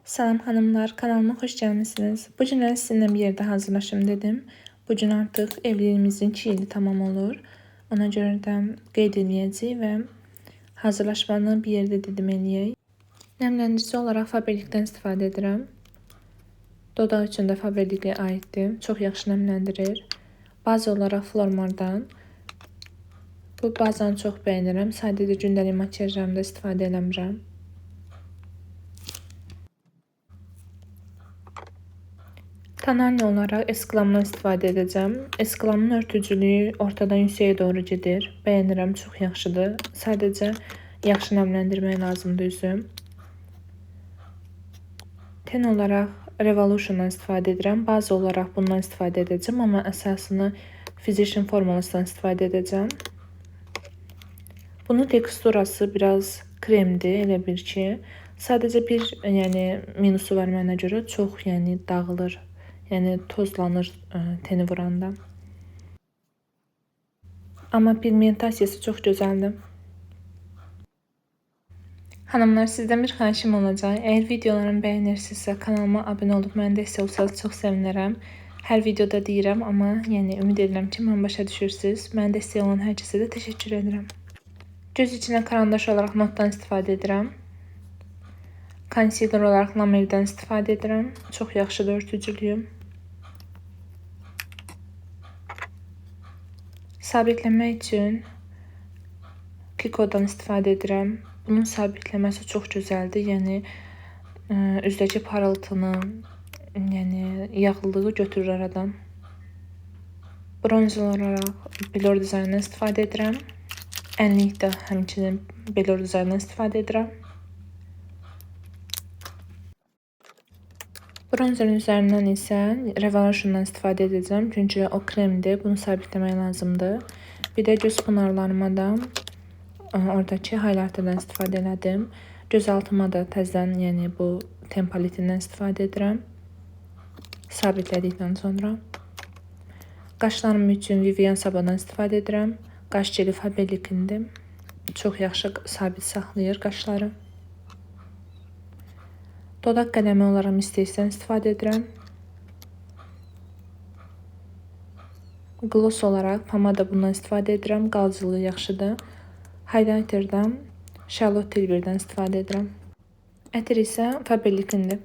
Salam hanımlar, kanalıma hoş gelmişsiniz. Bu gün sizinle bir yerde hazırlaşım dedim. Bugün artık evliliğimizin 2 ili tamam olur. Ona görə də qeyd eləyəcəyik və hazırlaşmanı bir yerdə dedim eləyək. Nəmləndirici olaraq Faberlic'dən istifadə edirəm. Dodaq üçün də Faberlic'e aiddir. Çox yaxşı nəmləndirir. Baza olaraq Flormar'dan. Bu bazanı çox bəyənirəm. Sadəcə gündəlik makiyajlarımda istifadə eləmirəm. Tonalni olaraq Esclam'dan istifadə edəcəm. Esclam'ın örtücülüyü ortadan yüksəyə doğru gedir. Bəyənirəm, çox yaxşıdır. Sadəcə yaxşı nəmləndirmək lazımdır üzü. Ten olaraq Revolution'dan istifadə edirəm. Baza olaraq bundan istifadə edəcəm, amma əsasını Physician Formulasından istifadə edəcəm. Bunun teksturası biraz kremdir, elə bil ki. Sadəcə bir, yəni minusu var mənə görə, çox, yəni dağılır. Yəni tozlanır teni vuranda. Amma pigmentasiyası çox gözəldir. Hanımlar, sizdən bir xahişim olacaq. Əgər videolarımı bəyənirsinizsə, kanalıma abunə olub mənə dəstək olsanız çox sevinərəm. Hər videoda deyirəm, amma yəni ümid edirəm ki, məni başa düşürsünüz. Mənə dəstək olan hər kəsə də təşəkkür edirəm. Göz içinə karandaş olaraq notdan istifadə edirəm. Concealer olaraq Lamel'dən istifadə edirəm. Çox yaxşıdır örtücülüyü. Sabitləmək üçün Kiko'dan istifadə edirəm. Bunun sabitləməsi çox gözəldir. Yəni üzdəki parıltını, yəni yağlılığı götürür aradan. Bronzer olaraq Belor Design'dan istifadə edirəm. Ənlik də həmçinin Belor Design'dan istifadə edirəm. Bronzerin üzərindən isə Revolution'dan istifadə edəcəm. Çünki o kremdir. Bunu sabitləmək lazımdır. Bir də göz pınarlarıma da oradakı highlighter'dan istifadə elədim. Göz altıma da təzədən, yəni bu ten paletindən istifadə edirəm. Sabitlədikdən sonra. Qaşlarım üçün Vivienne Sabo'dan istifadə edirəm. Qaş geli Faberlic'indir. Çox yaxşı sabit saxlayır qaşları. Dodaq qələmi olaraq Miss istifadə edirəm. Gloss olaraq pomada bundan istifadə edirəm. Qalıcılığı yaxşıdır. Highlighter'dan Charlotte Tilbury'dən istifadə edirəm. Ətir isə Faberlic'indir.